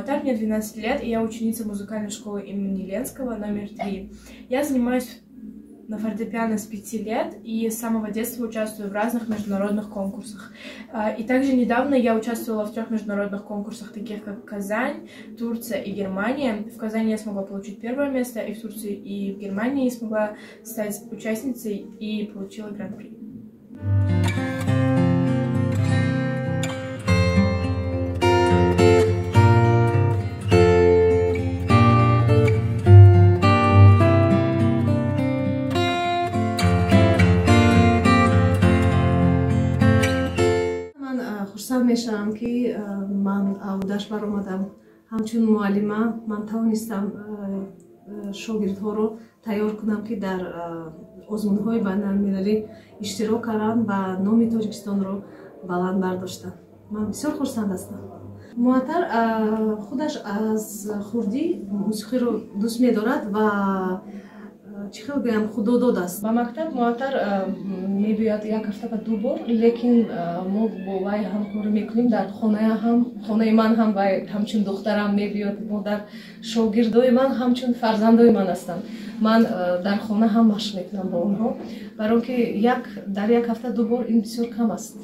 Муатар, мне 12 лет, и я ученица музыкальной школы имени Ленского номер 3. Я занимаюсь на фортепиано с 5 лет и с самого детства участвую в разных международных конкурсах. И также недавно я участвовала в 3 международных конкурсах, таких как Казань, Турция и Германия. В Казани я смогла получить первое место, и в Турции, и в Германии смогла стать участницей и получила гран-при. Хурсанд мешавам, ки ман авдаш баромадам. Ҳамчун муаллима ман тавонистам шогирдҳоро тайёр кунам, ки дар озмунҳои байналмилалӣ иштирок карданд ва номи Тоҷикистонро баланд бардоштанд. Ман бисёр хурсанд ҳастам. Муаттар худаш аз хурдӣ мусиқиро дӯст медорад ва чӣ хел гӯям, худодод аст. Ба мактаб Муаттар мебиёяд як ҳафта ба 2 бор, лекин мо бо вай ҳамкорӣ мекунем дар хоная ҳам, хонаи ман ҳам вай ҳамчун духтарам мебиёд. Модар шогирдои ман ҳамчун фарзандои ман ҳастанд. Ман дар хона ҳам машқ мекунам бо онҳо, барои он ки дар як ҳафта 2 бор ин бисёр кам аст.